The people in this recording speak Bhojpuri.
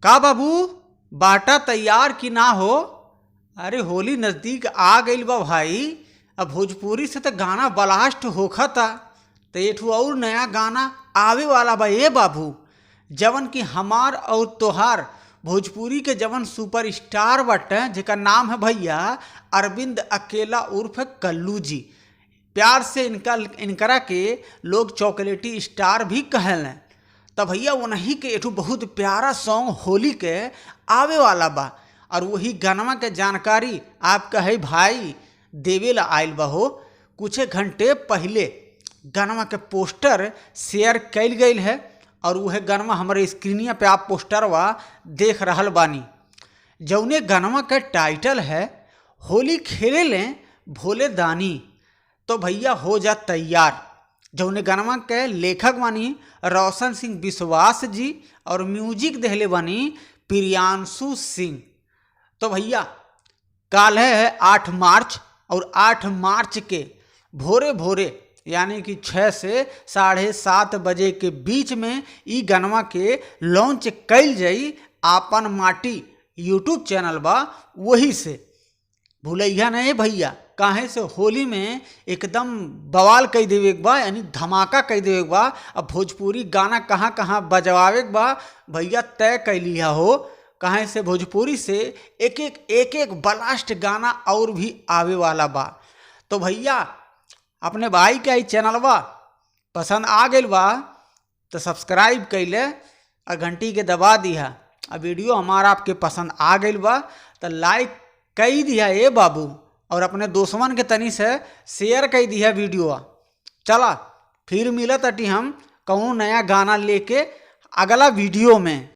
का बाबू बाटा तैयार कि ना हो। अरे होली नज़दीक आ गइल बा भाई। अब भोजपुरी से त गाना ब्लास्ट होखता त एठू और नया गाना आवे वाला बा ए बाबू, जवन कि हमार और तोहार भोजपुरी के जवन सुपरस्टार बाटे, जेकर नाम है भैया अरविंद अकेला उर्फ कल्लू जी। प्यार से इनका इनकरा के लोग चॉकलेटी स्टार भी कहेलन। त भैया उन्हीं के एठू बहुत प्यारा सॉन्ग होली के आवे वाला बा और वही गानवा के जानकारी आपका है भाई देवे ला आइल बा हो। कुछ घंटे पहले गानवा के पोस्टर शेयर कइल गइल है और वह गानवा हमारे स्क्रीनिया पे आप पोस्टरवा देख रहल बानी। जौने गानवा के टाइटल है होली खेले लें भोले दानी। तो भैया हो जा तैयार। जौने गानवा के लेखक बानी रोशन सिंह विश्वास जी और म्यूजिक देहले बानी प्रियांशु सिंह। तो भैया काल है 8 मार्च और 8 मार्च के भोरे भोरे यानी कि 6 से 7:30 बजे के बीच में ई गानवा के लॉन्च कइल जाई आपन माटी यूट्यूब चैनल बा वही से। भूलैया नहीं भैया, काहे से होली में एकदम बवाल कई देवे के बा, यानी धमाका कई देवे के बा। अब भोजपुरी गाना कहाँ कहाँ बजवावे के बा भैया तय कर लिया हो। काहे से भोजपुरी से एक एक एक एक ब्लास्ट गाना और भी आवे वाला बा। तो भैया अपने भाई का ही चैनल बा पसंद आ गइल बा तो सब्सक्राइब कैले और घंटी के दबा दिया। और वीडियो हमारा आपके पसंद आ गइल बा तो लाइक कई दिया ए बाबू और अपने दोस्तवन के तनी से शेयर कर दिया वीडियो। चला फिर मिलत अटी हम कहूँ नया गाना लेके अगला वीडियो में।